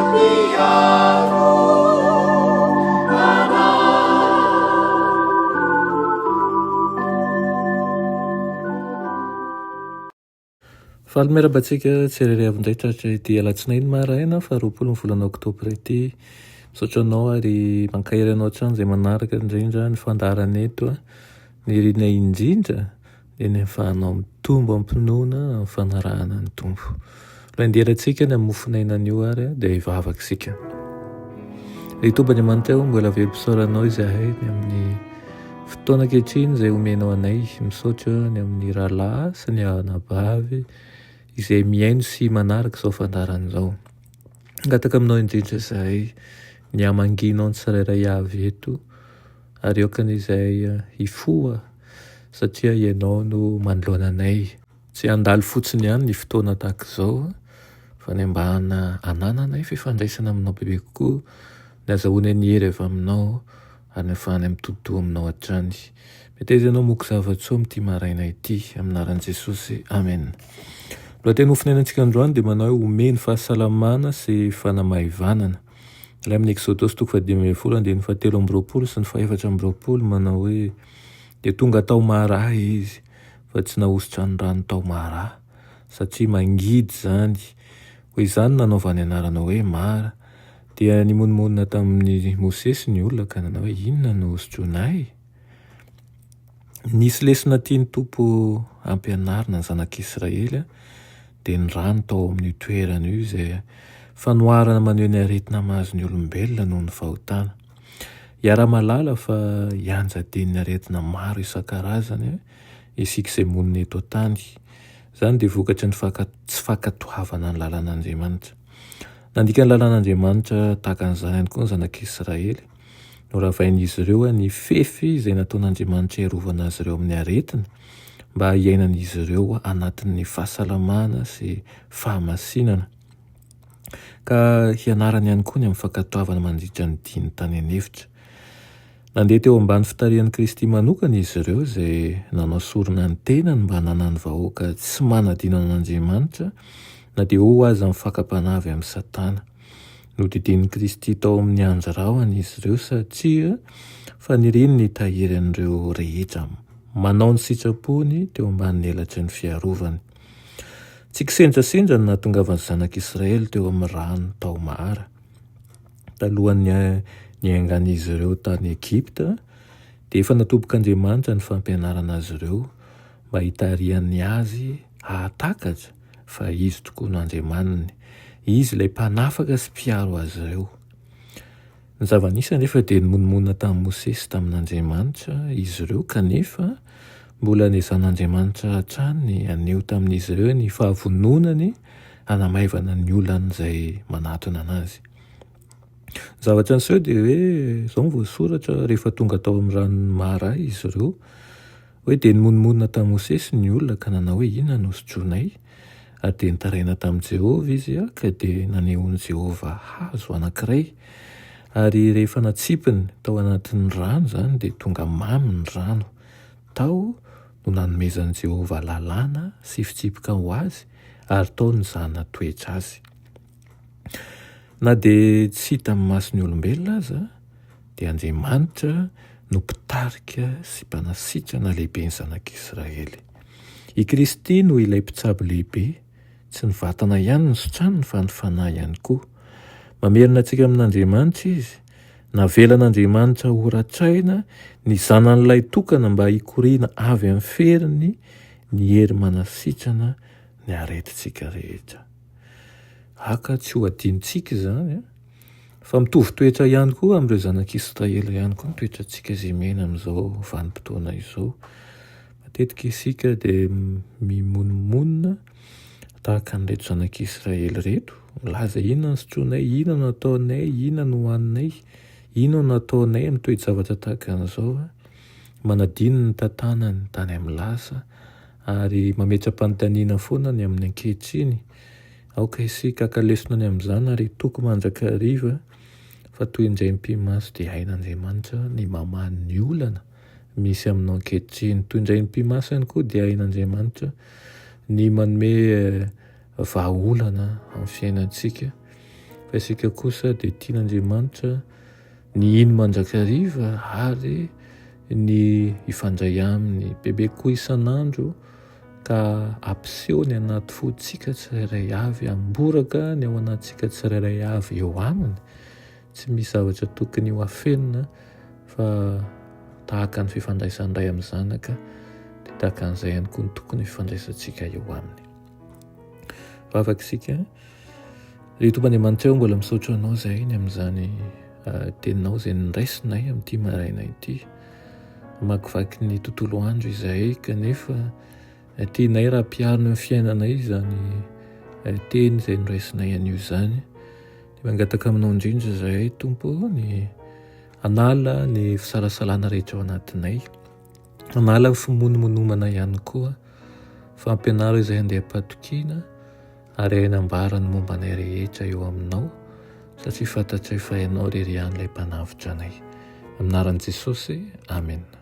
Mpiaro anay. Faly miarahaba antsika tsirairay avy indray tratra ity alatsinainy maraina faha 20 ny volana oktobra ity. Misaotra anao ary mankahery anao hatrany izay manaraka indrindra ny fandaharana eto. Ny irina indrindra dia ny ahafahanao mitombo am-pinoana amin'ny fanarahana ny Tompo. Raha hinderantsika ny amin'ny mofon'aina anio ary dia hivavaka isika. Ry Tompo Andriamanitra o, mbola velom-pisaoranao izahay ny amin'ny fotoana ankehitriny izay omenao anay. Misaotra ny amin'ny rahalahy sy ny anabavy izay mihaino sy manaraka izao fandaharana izao. Mangataka aminao indrindra izahay ny hamangianao ny tsirairay avy eto ary aoka ny izay hifoha satria Ianao no manoloana anay. Tsy handalo fotsiny ihany ny fotoana tahaka izao fa ny mba hanananay fifandraisana aminao bebe kokoa, ny hazahoanay ny hery avy aminao ary ny hahafahanay mitodi-doha aminao hatrany. Meteza Ianao moko zava-tsoa amin'ity maraina ity, amin'ny anaran'i Jesosy, Amena. Ny lohateny hofonainantsika androany dia manao hoe Omeny fahasalamana sy fanamaivanana. Ilay amin'ny Eksodosy toko faha-15 andininy faha-23 sy ny faha-24 manao hoe Dia tonga tao Mara izy, fa tsy nahosotra ny rano tao Mara, satria mangidy izany. Koa izany no nanaovany anarana hoe Mara. Dia nimonomonona tamin'i Mosesy ny olona ka nanao hoe, Inona no hosotroinay? Nisy lesona tian'ny Tompo hampianarina ny zanak'Israely, dia ny rano tao amin'io toerana io izay fanoharana maneho ny aretina mahazo ny olombelona noho ny fahotana. Iaraha-mahalala fa ianjadian'ny aretina maro isan-karazany isika izay monina eto an-tany. Izany dia vokatry ny tsy fankatoavana ny lalàn'Andriamanitra. Nandika ny lalàn'Andriamanitra tahaka an'izany ihany koa ny zanak'Israely. Noravain'izy ireo ny fefy izay nataon'Andriamanitra hiarovana azy ireo amin'ny aretina, mba hiainan'izy ireo anatin'ny fahasalamana sy fahamasinana. Ka hianarany ihany koa ny amin'ny fankatoavana mandritra ny diany tany an'efitra. Nandeha teo ambany fitarihan'i Kristy manokana izy ireo izay nanao sorona ny tenany mba hananany vahoaka tsy manadino an'Andriamanitra na dia eo aza ny fakam-panahy avy amin'i Satana. Nodidian'i Kristy tao amin'ny andry rahona izy ireo satria faniriany ny hitahiry an'ireo rehetra manao ny sitrapony teo ambanin'ny elatry ny fiarovany. Tsy kisendrasendra no nahatongavan'ny zanak'Israely teo amin'ny rano tao Mara. Talohan'ny niaingan'izy ireo tany Egypta, dia efa natobok'Andriamanitra ny fampianarana azy ireo mba hitarihany azy hahatakatra fa Izy tokoa no Andriamaniny. Izy ilay Mpanafaka sy Mpiaro azy ireo. Ny zava-nisy anefa dia nimonomonona tamin'i Mosesy sy tamin'Andriamanitra izy ireo, kanefa mbola nezahan'Andriamanitra hatrany haneho tamin'izy ireo ny fahavononany hanamaivana ny olany izay manatona anazy. Ny zavatra niseho dia hoe izao no voasoratra rehefa tonga tao amin'ny ranon'i Mara izy ireo, Hoe dia nimonomonona tamin'i Mosesy ny olona ka nanao hoe, Inona no hosotroinay? Ary dia nitaraina tamin'i Jehovah izy, ka dia nanehoan'i Jehovah hazo anankiray. Ary rehefa natsipiny tao anatin'ny rano izany, dia tonga mamy ny rano. Tao no nanomezan'i Jehovah lalàna sy fitsipika ho azy, ary tao no nizahana toetra azy. Na dia tsy hita amin'ny mason'ny olombelona aza, dia Andriamanitra no mpitarika sy mpanasitrana lehibe ny zanak'Israely. I Kristy no ilay mpitsabo lehibe, tsy ny vatana ihany no sitraniny fa ny fanahy ihany koa. Mamerina antsika amin'Andriamanitra Izy. Navelan'Andriamanitra horatraina ny Zanany lahitokana mba hikoriana avy amin'ny feriny ny hery manasitrana ny aretintsika rehetra. Aka tsy ho adinontsika izany an! Fa mitovy toetra ihany koa amin'ireo zanak'Israely ihany koa ny toetrantsika izay miaina amin'izao vanim-potoana izao. Matetika isika dia mimonomonona tahaka an'ireto zanak'Israely ireto, milaza inona no sotroinay, inona no ataonay, inona no hohaninay, inona no ataonay amin'ny toe-javatra tahaka an'izao. Manadino ny tantanany tany amin'ny lasa ary mametra-panontaniana foana ny amin'ny ankehitriny. Aoka isika haka lesona ny amin'izany ary hitoky mandrakariva fa toy indray mipi-maso dia hain'Andriamanitra ny mamaha ny olana misy aminao ankehitriny. Toy indray mipi-maso ihany koa dia hain'Andriamanitra ny manome vahaolana amin'ny fiainantsika. Fa isika kosa dia tian'Andriamanitra ny hino mandrakariva ary ny hifandray aminy bebe kokoa isan'andro ka hampiseho ny anaty fontsika tsirairay avy, hamboraka ny ao anatintsika tsirairay avy eo aminy. Tsy misy zavatra tokony ho afenina fa tahaka ny fifandraisan'ny ray amin'ny zanaka dia tahaka an'izay ihany koa ny tokony hifandraisantsika eo aminy. Vavaka isika. Ry Tompo Andriamanitra ô, mbola misaotra Anao izahay ny amin'izany teninao izay noraisinay amin'ity maraina ity. Mamakivaky ny tontolo andro izahay kanefa tianay raha ampiharina amin'ny fiainanay izany teny izay noraisinay anio izany. Dia mangataka aminao indrindra izahay Tompo ny hanala ny fisalasalana rehetra ao anatinay. Hanala ny fimonomonomana ihany koa. Fa ampianaro izay handeha am-patokiana. Ary hay nambara ny momba anay rehetra eo aminao, satria fantatray fa Ianao irery ihany ilay Mpanavotra anay. Amin'ny anaran'i Jesosy, amena.